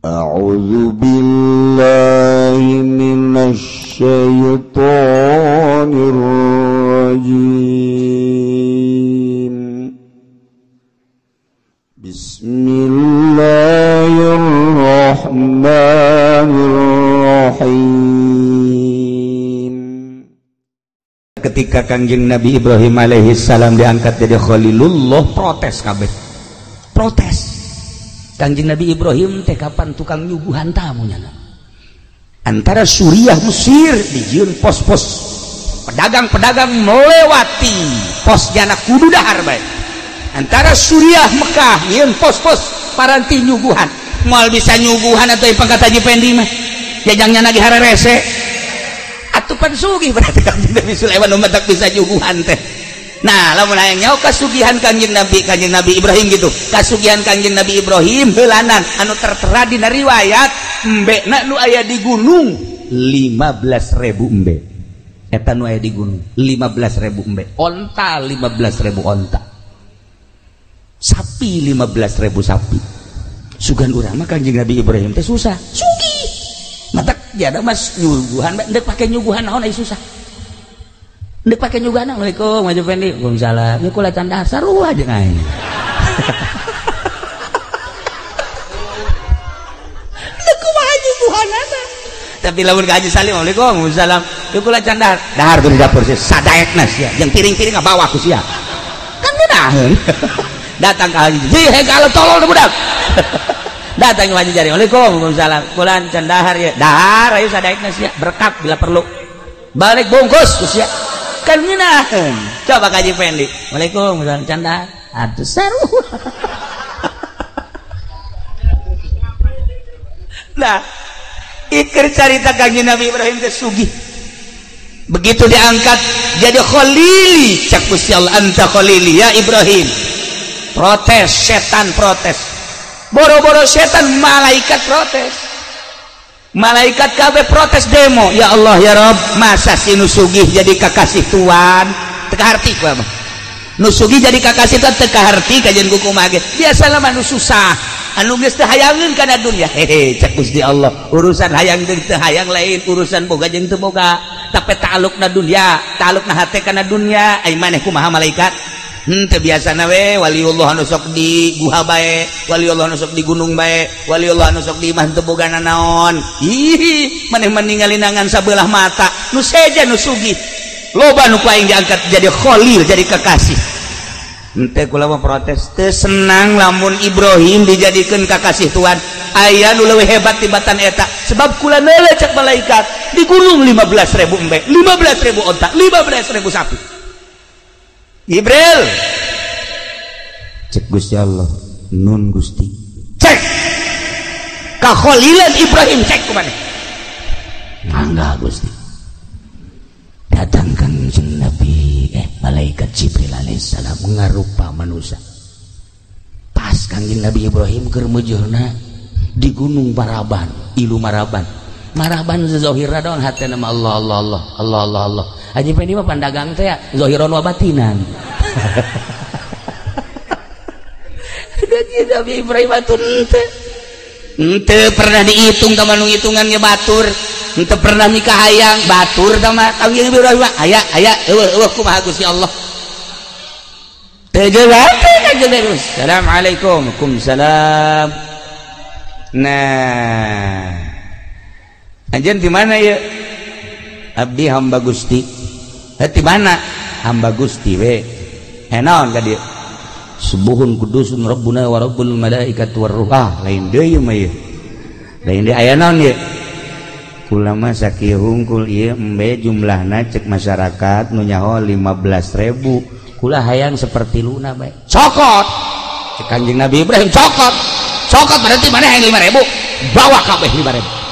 A'udzu billahi minasy syaithanir rajim. Bismillahirrahmanirrahim. Ketika Kangjeng Nabi Ibrahim alaihi salam diangkat jadi Khalilullah, protes kabeh. Protes. Kangjeng Nabi Ibrahim teh kapan tukang nyuguhan tamu nyana. Antara Suriah Mesir dijieun pos-pos pedagang-pedagang melewati pos jana kudu dahar bae. Antara Suriah Mekah nyieun pos-pos paranti nyuguhan. Moal bisa nyuguhan atau pangkat Haji Pendi mah. Jajangnya lagi hararese. Atuh pan sugih berarti Kangjeng Nabi Sulaiman nu matak bisa nyuguhan teh. Nah, lamun hayang nyaho kasugihan Kangjeng Nabi Ibrahim gitu. Kasugihan Kangjeng Nabi Ibrahim heulanan anu tertera dina riwayat embekna nu aya di gunung 15.000 embe. Eta nu aya di gunung 15.000 embe. Onta 15.000 onta. Sapi 15.000 sapi. Sugan urang mah Kangjeng Nabi Ibrahim teh susah. Sugih. Matak jada mas nyuguhan ndek pake nyuguhan naon aya susah. Ndek pake nyuguhan Assalamualaikum Haji Fendi. Waalaikumsalam. Ieu kula can dahar sarua jeung aing. Ndek kumaha nyuguhanana. Tapi lamun ka Haji Salim Waalaikumsalam. Waalaikumsalam. Ieu kula can dahar. Dahar tuh di dapur sia sadaekna sia. Jeung piring-piring ngabawa ku sia. Kan ngeunaheun. Datang ka Haji. Ji hegal tolol budak. Datang ke Haji Jari. Waalaikumsalam. Kula can dahar ya. Dahar ayo sadaekna sia. Berkat bila perlu. Balik bungkus ku sia. Kan ngeunaheun. Coba ka Haji Fendi. Waalaikumsalam can dahar. Atuh seru. Nah, iker carita Kangjeng Nabi Ibrahim teh sugih. Begitu diangkat jadi khalili, cak Gusti Allah anta khalili ya Ibrahim. Protes, setan protes. Boro-boro setan, malaikat protes. Malaikat kabeh protes demo. Ya Allah ya Rob, masa si nu sugih jadi kakasih tuan? Teu kaharti ku mah. Nu sugih jadi kakasih tuan teu kaharti kajian ku kumaha ge. Biasana mah nu susah, anu geus teu hayangeun kana dunya. Hehe, cak Gusti Allah, urusan hayang jeung teu hayang lain, urusan boga jeung teu boga. Tapi ta'alluqna dunya, ta'alluqna hate kana dunya. Ai maneh kumaha malaikat? Teu biasana we waliullah anu sok di guha bae, waliullah anu sok di gunung bae, waliullah anu sok di imah teu boga nanaon. Ih, maneh mah ningali sabelah mata, nu seja nu sugih. Loba nu ku aing diangkat jadi khalil, jadi kekasih. Henteu kula mah protes, teu senang lamun Ibrahim dijadikeun kakasih Tuhan. Aya nu leuwih hebat tibatan eta, sebab kula neuleuh cek malaikat di gunung 15.000 embe, 15.000 onta, 15.000 sapi. Jibril cek Gusti Allah nun Gusti cek kakholilan Ibrahim cek kumaneh mangga Gusti datang Kangjeng Nabi malaikat Jibril alaihissalam ngarupa manusia pas Kangjeng Nabi Ibrahim keur meujeuhna di gunung Maraban ilu Maraban Maraban zohirna doang hatena mah Allah Allah Allah Allah Allah Allah. Haji Fendi mah pandagang teh ya zohiron wa batinan. Gaji Nabi Ibrahim atuh henteu pernah dihitung ka nu hitungannya batur, henteu pernah nikah hayang batur tah mah Kangjeng Nabi Ibrahim aya aya eueuh eueuh kumaha Gusti Allah. Teu jelas Kangjeng Nabi. Assalamualaikum. Waalaikumsalam. Nah, anjeun di mana ya? Abdi hamba Gusti. Di mana? Hamba Gusti we. Naon ka dieu? Subuhun kudusun rabbuna wa rabbul malaikati war ruh. Ah, lain deui mah ieu. Lain deui aya naon ieu? Kula mah sakieu hungkul ieu embe jumlahna cek masyarakat nu nyaho 15.000. Kula hayang seperti luna bae. Cokot. Cek Kanjeng Nabi Ibrahim cokot. Cokot berarti maneh hayang 5.000. Bawa kabeh 5.000.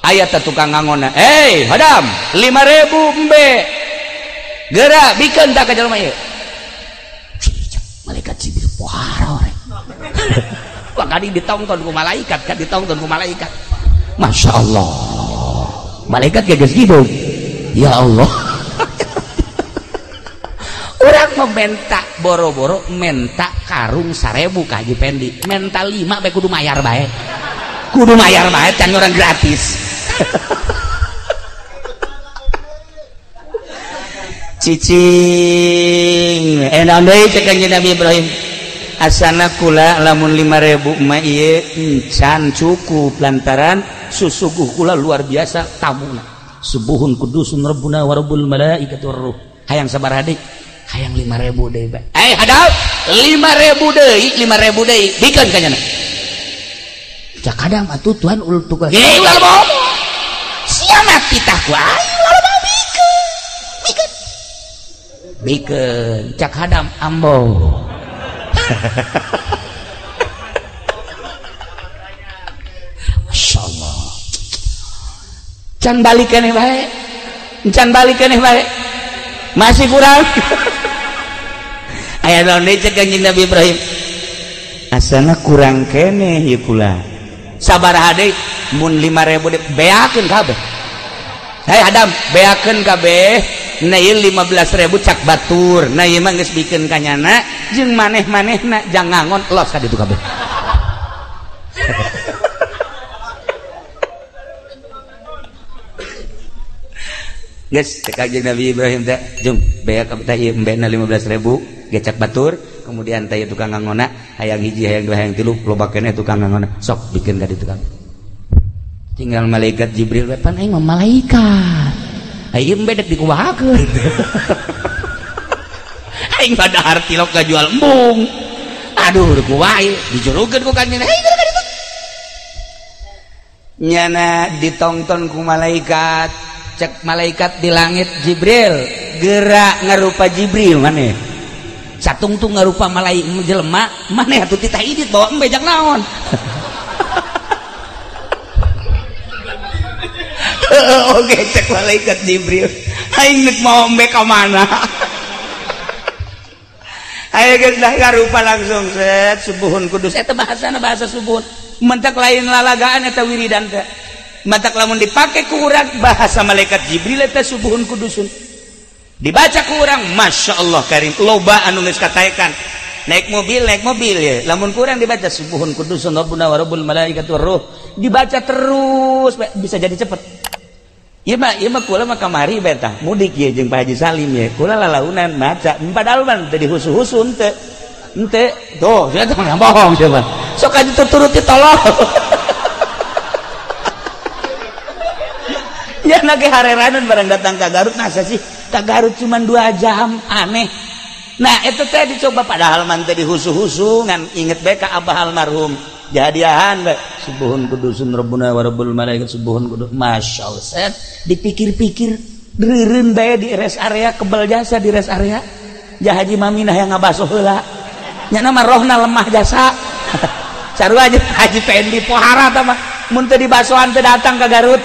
Ayat tukang ngangona, "Hei, hadam, 5.000 embe. Geura bikeun tah ka jelema ieu." Malaikat Jibril pohara ore. Wah, kadi ditongton ku malaikat, kan ditongton ku malaikat. Masya Allah. Malaikat geus gitu. Ya Allah. Urang meminta boro-boro menta karung 1000 ka Haji Pendi. Menta 5 bae kudu mayar bae. Kudu mayar bae can orang gratis. Cicing naon deui cek Kanjeng Nabi Ibrahim asana kula lamun 5.000 mah ieu encan cukup lantaran susuguh kula luar biasa tamuna subuhun kudusun rabbuna wa rabbul malaikati warruh hayang sabaraha deui hayang 5.000 deui bae eh hadap 5.000 deui 5.000 deui bikeun ka nyana cak kadang atuh Tuhan ul tukang hei ulah bohong sia mati tah ku aing ulah bohong bikeun bikeun bikeun cak hadam ambo. Masya Allah can balik keneh bae can balik keneh bae masih kurang. Aya naon deui cek Kanjeng Nabi Ibrahim asana kurang keneh ieu kula sabaraha deui mun 5.000 deui beakeun kabeh hei hadam beakeun kabeh na ieu 15.000 cak batur na ieu mah geus bikeun ka nyana jeung maneh-manehna jang ngangon los ka ditu kabeh. Geus cek Kanjeng Nabi Ibrahim teh jung beak teh ieu embena 15.000 gecak batur kemudian teh tukang ngangona hayang hiji hayang dua hayang tilu loba keneh tukang ngangona sok bikeun ka ditu kabeh tinggal malaikat Jibril we pan aing mah malaikat aing bedek dikumahakeun aing padahar tilok gajual embung aduh kumaha dijurukeun ku kanjeng hei ka ditu nyana ditongton ku malaikat cek malaikat di langit Jibril gerak ngarupa Jibril maneh satungtung ngarupa malaikat jelema maneh atuh titah idit bawa embe jang naon. Oke cek malaikat Jibril aing nek mau embe ka mana ayo geus dah ngarupa langsung set subuhun kudus eta bahasana bahasa subuhun mentak lain lalagaan eta wiridan teh matak lamun dipake ku urang bahasa malaikat Jibril eta subuhun kudusun dibaca ku urang Masya Allah karim loba anu geus kataekan naik mobil ya lamun kurang dibaca subuhun kudusun rabbuna wa rabbul malaikati warruh dibaca terus bisa jadi cepet ieu mah kula mah kamari bae tah mudik ye jeung Pak Haji Salim ye kula lalaunan maca padahal mah teu dihusu-husu henteu henteu tuh sia teh bohong sia mah sok aja tuturuti tolong. Ya nage hareranan barang datang ke Garut nasa sih ke Garut cuma 2 jam aneh. Nah itu teh dicoba padahal man teh dihusu-husu ngan inget bae ka abah almarhum jadiahan bae subuhun kudusun rabbuna wa rabbul malaikat subuhun kudus Masya Allah set dipikir-pikir reureun bae di rest area kebel jasa di rest area ja Haji Maminah yang ngabaso heula nya mah rohna lemah jasa sarua aja Haji Pendi pohara tah mah mun teu dibasoan teu datang ke Garut.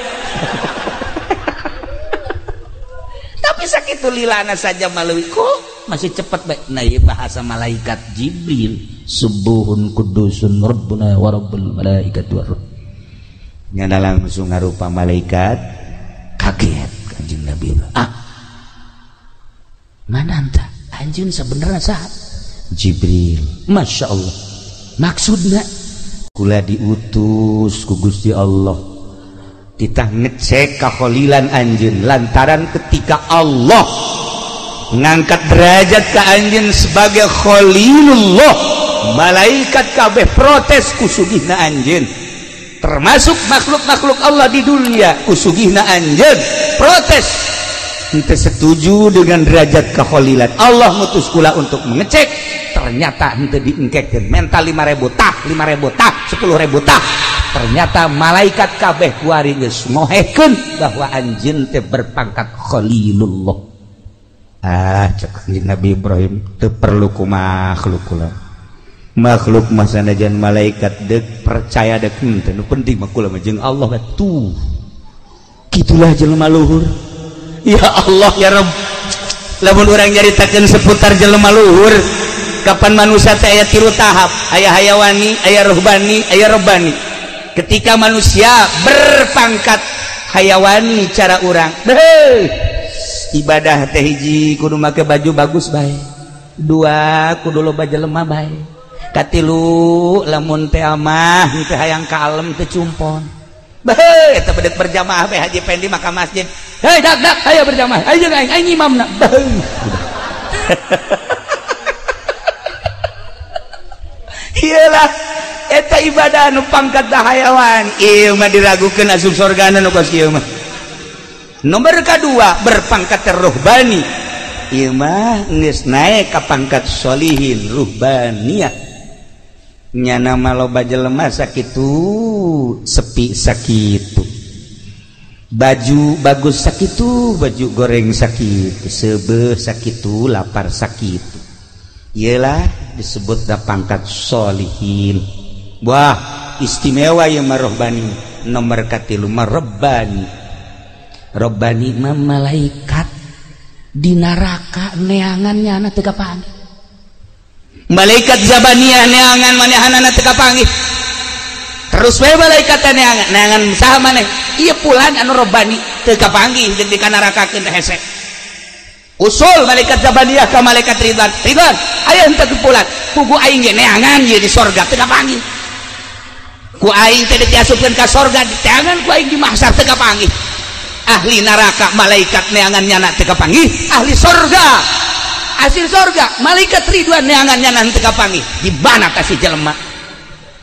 Tapi sakitu lilana saja maleuwi kok masih cepet bae. Nah ieu bahasa malaikat Jibril subuhun kudusun rabbuna wa rabbul malaikati warruh nyana langsung ngarupa malaikat kaget Kanjeng Nabi ah mana anta anjeun sebenarnya saha Jibril Masya Allah maksudna kula diutus ku Gusti Allah titah ngecek kakholilan anjeun lantaran ketika Allah ngangkat derajat ka anjeun sebagai khalilullah malaikat kabeh protes kusugihna anjeun termasuk makhluk-makhluk Allah di dunia kusugihna anjeun protes henteu setuju dengan derajat kekholilan Allah ngutus kula untuk mengecek ternyata henteu diengkekeun mental 5.000 tah 5.000 tah 10.000 tah ternyata malaikat kabeh kuari geus ngohekeun bahwa anjeun teh berpangkat khalilullah. Ah cek Nabi Ibrahim teu perlu ku makhluk kula makhluk mah sanajan malaikat deuk percaya deuk henteu nu penting mah kula mah jeung Allah tuh kitulah jelema luhur ya Allah ya Rabb lamun urang nyaritakeun seputar jelema luhur kapan manusia teh aya tilu tahap aya hayawani aya ruhbani aya robbani ketika manusia berpangkat hayawani cara urang ibadah teh hiji kudu make baju bagus bae dua kudu loba jelema bae Katilu lamun teh mah teh hayang kalem teh cumpon. Beuh eta bedek berjamaah bae Haji Pendi mah ka masjid. Hei dak dak ayo berjamaah. Ayo jeung aing aing imamna. Beuh. Iyalah eta ibadah nu pangkat hayawan. Ieu mah diragukeun asup sorgana nu kos kieu mah. Nomor kedua berpangkat ruhbani. Ieu mah geus naek ka pangkat sholihin ruhbaniyah. Nyana mah loba jelema sakitu sepi sakitu. Baju bagus sakitu, baju goreng sakitu, seubeuh sakitu, lapar sakitu. Iyalah disebut da pangkat sholihin. Wah, istimewa ieu mah rohbani. Nomor katilu mah rabbani. Rabbani mah malaikat di neraka neangan nyana teu kapanggih. Malaikat zabaniyah neangan manehanana teu kapanggih. Terus we malaikat neangan, neangan saha maneh? Ieu pulan anu rabbani teu kapanggih jeung dikanarakakeun hese. Usul malaikat zabaniyah ka malaikat Ridwan. Ridwan, aya henteu pulan. Pugu aing ge neangan ieu di sorga teu kapanggih. Ku aing teh diasupkeun ka sorga, diteangan ku aing di mahsyar teu kapanggih. Ahli neraka malaikat neangan nyana teu kapanggih, ahli sorga hasil sorga malaikat Ridwan neangan nyana teu kapanggih. Di mana kasih jelema?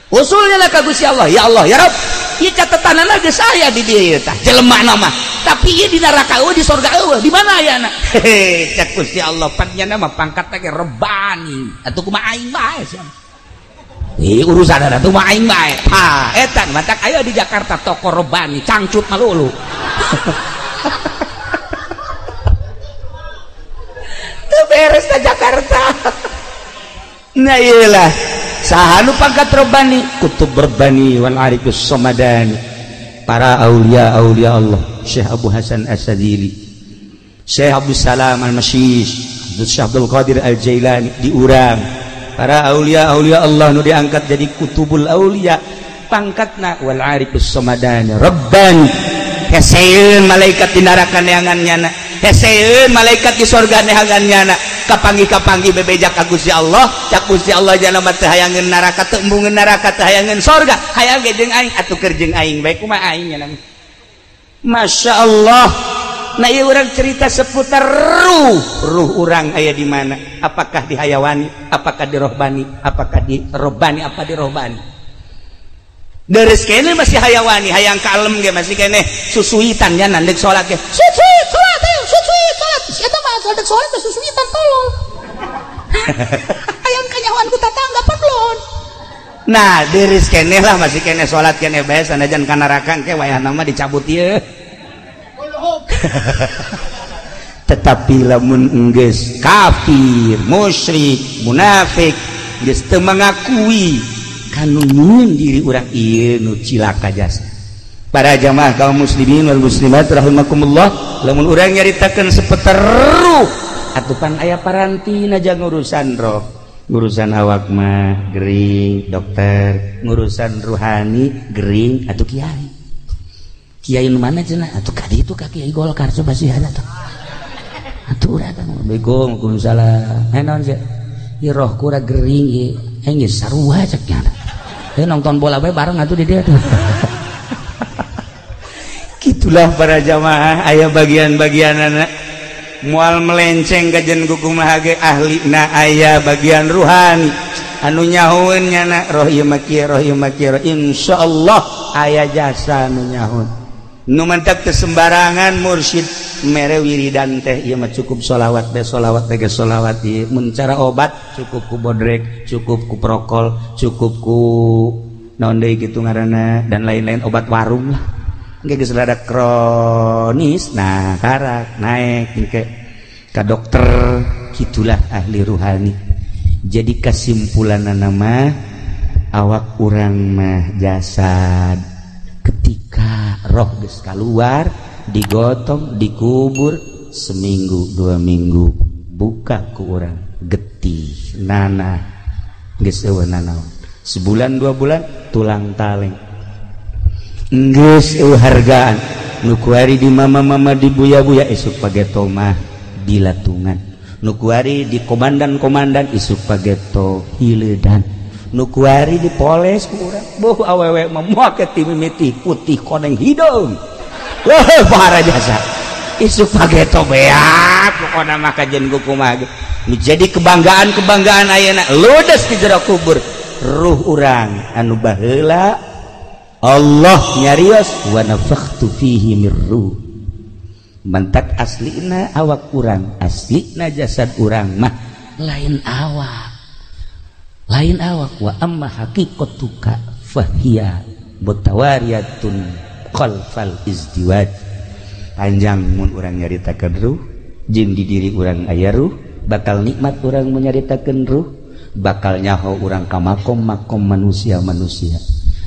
Usulnya lah ka Gusti Allah, ya Allah ya Rabb, ieu catetanana geus aya di dieu tah jelema mah. Tapi ieu di neraka eueuh di sorga eueuh, di mana ayana? Hehe, cak Gusti Allah pan nyana mah pangkatna ge Rabbani. Atuh kumaha aing bae sia. Ih urusan atuh mah aing bae. Ha, eta matak aya di Jakarta toko Rabbani cangcut malulu. Teu beres ka Jakarta. Nah iyalah saha nu pangkat Rabbani kutub Rabbani wal arifus somadani. Para aulia aulia Allah, Syekh Abu Hasan As-Sadili, Syekh Abdul Salam Al-Masyish, Syekh Abdul Qadir Al-Jailani diurang. Para aulia aulia Allah nu diangkat jadi kutubul aulia pangkatna wal arifus somadani Rabbani. Heseun malaikat di neraka neangan nyana, heseun malaikat di sorga neangan nyana. Kapanggih-kapanggih bebeja ka Gusti Allah, cak Gusti Allah jana mah teu hayangeun neraka, teu embungeun neraka, teu hayangeun sorga, hayang ge jeung aing atuh keur jeung aing bae kumaha aing nya. Masya Allah. Nah ieu urang cerita seputar ruh. Ruh urang aya di mana? Apakah di hayawani, apakah di rohbani, apakah di robbani, apa di rohbani? Deres kene masih hayawani, hayang kalem ge masih kene susuitan nya nandek salat ge. Susuit salat, ayo susuit salat. Eta mah dek salat teh susuitan tolong. Hayang kanyahoan ku tatangga pablon. Nah, deres kene lah masih kene salat kene bae sanajan ka neraka engke wayahna mah dicabut ieu. Tetapi lamun enggeus kafir, musyrik, munafik geus teu mengakui kanu nyieun diri urang ieu nu cilaka jasa. Para jamaah kaum muslimin wal muslimat rahimakumullah, lamun urang nyaritakeun sepeter ruh atuh pan aya parantina jang urusan roh, ngurusan awak mah gering dokter, ngurusan ruhani gering atuh kiai. Kiai nu mana cenah atuh ka ditu ka kiai Golkar coba sih ada tuh. Atuh urang Assalamualaikum waalaikumsalam. Heh naon sia? Ieu roh kura gering ieu. Aing geus sarua cek nya. Heuh nonton bola bae bareng atuh di dieu tuh. Gitulah para jamaah aya bagian-bagianana. Moal melenceng kajen kumaha ge ahlina aya bagian ruhani. Anu nyahoeun nyana roh ieu mah kieu, roh ieu mah kieu. Insyaallah aya jasa nu nyahoeun. Nu mantap teu sembarangan mursyid mere wiridan teh ieu mah cukup sholawat teh sholawat teh geus sholawat ieu. Mun cara obat cukup ku bodrek, cukup ku prokol, cukup ku naon deui kitu ngaranna dan lain-lain obat warung lah. Engke geus rada kronis nah karak naek engke ka dokter. Kitulah ahli ruhani. Jadi kesimpulanna mah awak urang mah jasad ketika roh geus kaluar digotong dikubur seminggu 2 minggu buka ku urang getih nanah geus eueuh nanaon sebulan 2 bulan tulang taleng geus eueuh hargaan nu kuari di mama-mama di buya-buya isuk pageto mah dilatungan, nu kuari di komandan-komandan isuk pageto hiledan, Nu kuari dipoles ku urang. Boh awewe mah moal ti mimiti putih koneng hidung. Wah, parah jasa. Isuk pageto beak pokona mah kajen kumaha ge. Nu jadi kebanggaan-kebanggaan ayeuna ludes di jero kubur. Ruh urang anu baheula Allah nyarios wa nafakhtu fihi mir ruh. Mantak aslina awak urang, aslina jasad urang mah lain awak. Lain awak wa amma haqiqatuka fahiya mutawariyatun khalfal izdiwaj. Panjang mun urang nyaritakeun ruh, jeung di diri urang aya ruh, bakal nikmat urang menyaritakeun ruh, bakal nyaho urang ka makom-makom manusia-manusia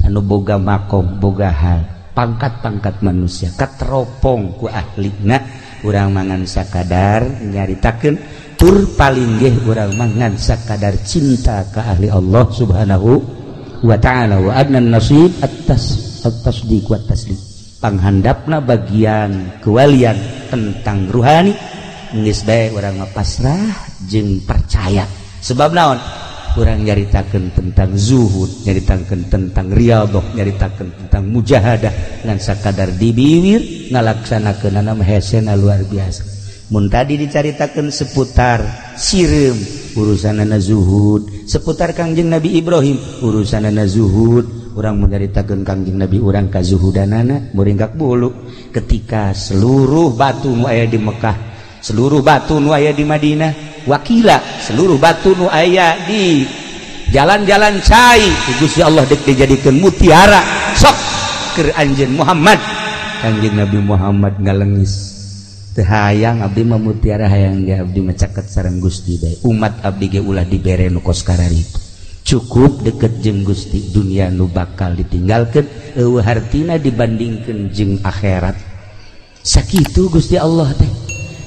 anu boga makom, boga hal, pangkat-pangkat manusia kateropong ku ahlina. Urang mangan sakadar nyaritakeun tur paling geh urang mangan sakadar cinta ka ahli Allah Subhanahu wa ta'ala. Wa adnan nasib atas at-tasdiq wa taslim, panghandapna bagian kewalian tentang ruhani geus bae urang mah pasrah jeung percaya. Sebab naon? Urang nyaritakeun tentang zuhud, nyaritakeun tentang riyadhah, nyaritakeun tentang mujahadah ngan sakadar di bibir ngalaksanakeunana mah hesena luar biasa. Mun tadi dicaritakeun seputar sireum urusanana zuhud, seputar Kangjeng Nabi Ibrahim urusanana zuhud, urang menyaritakeun Kangjeng Nabi urang kazuhudanana muringkak bulu ketika seluruh batu nu aya di Mekah, seluruh batu nu aya di Madinah, wakila seluruh batu nu aya di jalan-jalan cai Gusti Allah dek dijadikeun mutiara sok keur anjeun Muhammad. Kangjeng Nabi Muhammad ngalengis, teu hayang abdi mah mutiara, hayang ge abdi mah caket sareng Gusti bae. Umat abdi ge ulah dibere nu kos kararitu, cukup deket jeung Gusti. Dunia nu bakal ditinggalkeun eueuh hartina dibandingkeun jeung akhirat. Sakitu Gusti Allah teh.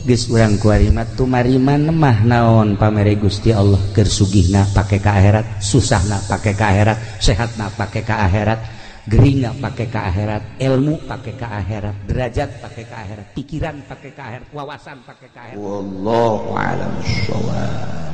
Geus urang kuari mah tumariman mah naon pamere Gusti Allah, keur sugihna pake ka akhirat, susahna pake ka akhirat, sehatna pake ka akhirat, geringna pake ka akhirat, ilmu pake ka akhirat, derajat pake ka akhirat, pikiran pake ka akhirat, wawasan pake ka akhirat. Wallahu a'lam bissawab.